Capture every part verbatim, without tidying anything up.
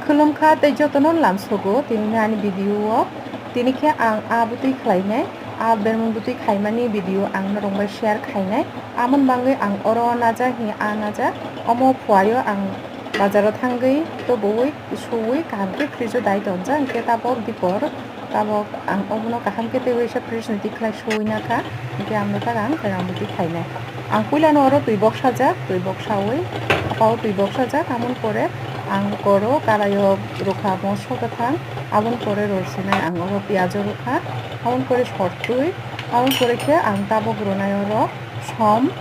Khulumkha tei jotono lamsogo tini ani video o. Tini khe ang a bwtwi khlainai, a bermon bwtwi khaimani video ang norok bai share khainai. Amoni bagwi ang oro najak hi a najak, omo phuaio ang bazaro thangwi tubui suwi kaham khe fridge o dai tonjak, hwnkhe tabok dipor. Tabok ang obono kaham khe tei waisa fridge ni tikhlai suwi nakha, hwnkhe ang no tak ang bermon bwtwi khainai. Ang puilano oro twi bok sajak, twi bok sawi, apao twi bok sajak, amoni pore ang oro karaio rwkha moso kwthang, aboni pore rw sinai ang oro piyajo rwkha, aboni pore sortwi, aboni pore khe ang tabok rwnai oro som,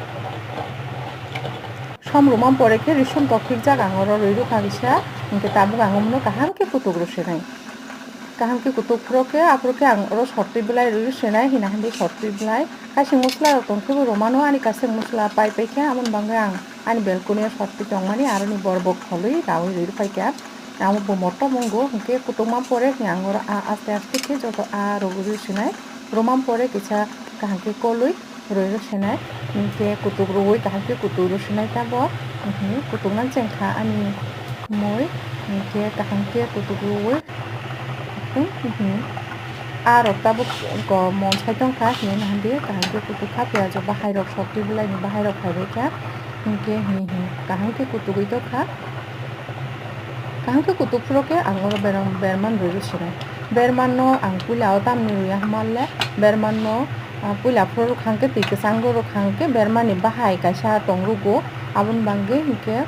som rwmani pore khe risum tok phikjak ang oro rwi rwkha kisa, hwnkhe tabuk ang omono kaham khe kutuk rw sinai. Kaham khe kutuk phuru khe, aphuru khe ang oro sortwi belai rwi rw sinai, hina handi sortwi belai. Kaising musla rok tong khe bo rwmano ani kaising musla pai pai khe, amoni bagwi ang ani balcony o sortwi tongmani aroni borbok kholwi rawi rwi rw phai kha. Amo bo motom wngo, hwnkhe kutukma pore hwnkhe ang oro a aste aste khe joto a rw rw sinai. Rwmani pore kisa kaham khe kolwi rwi rw sinai, hwnkhe kutuk rwi kaham khe kutuk rw sinai tabok, hwnkhe kutukna chengkha ani mui, hwnkhe kaham khe kutuk rwi, hmm, hmm. A rok tabuk ko mon sai tongkha, hwnwi hwnkhe kaham khe kutuk kha, piyaj o bahai rok, sortwi belai ni bahai rok phai bai kha, hwnkhe, hmm, hmm, kaham khe kutugwi tongkha. Kaham khe kutuk phuru khe ang oro bermon, bermon rwi rw sinai. Bermon no ang puila o tamni rwya hwnba le, bermon no, ah, puila phuru rwkha hwnkhe twi kwchang rw rwkha hwnkhe bermani bahai kaisa tong rwgo, aboni bagwi hwnkhe,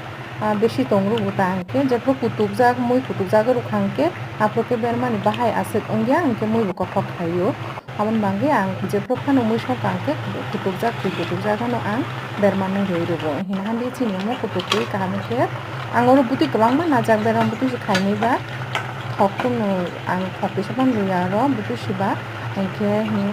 ah, besi tong rwgo ta hwnkhe jephru kutukjak, mui kutukjak rwkha hwnkhe aphuru khe bermani bahai aswk wngya hwnkhe mui bo kothok khai o. Aboni bagwi ang jephru phano mui sokha hwnkhe kutukjak twi kutukjak no ang bermano rwi rwgo. Hina handi chini omo kutuk twi kaham khe ang oro bwtwi kwbangma najak, berma bwtwi se khainwi ba thok chwngno ang thok kisa phano rwya oro bwtwi se ba, hinkhe hi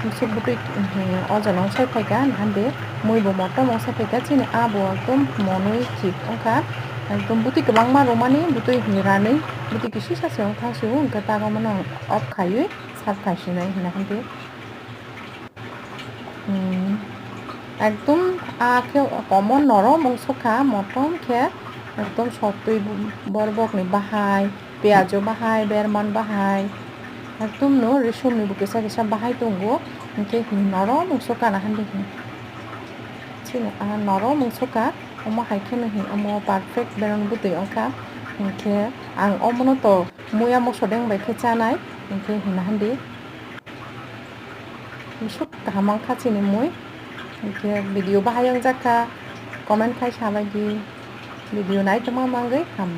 bwswk bwtwi hi o jaga wng sai phaikha handi mui bo motom wng sai phaikha chini abo ekdom monwi thik wngkha, ekdom bwtwi kwbangma rwmani bwtwi hi ranwi bwtwi kisa se wngkha se o hwnkhe tago mano off khaiwi. Sap khai sinai hwnna hwnkhe, hmm, ekdom a khe komo norom wng sukha, motom khe ekdom sotwi borbok ni bahai, piyajo bahai, berman bahai, ekdom no risum ni bo kisa kisa bahai tongo, hwnkhe norom wng sukha na hwnkhe chini a norom wng sukha, omo hai kheno hin omo perfect berang bwtwi wngkha, hwnkhe ang omono to. Muya moso deng bai khe chanai, hinkhe hina handi. Bwswk kaham wngkha chini mui. Hinkhe video bahai wngjak kha, comment khai sabaidi. Video naitongma mangwi hambai.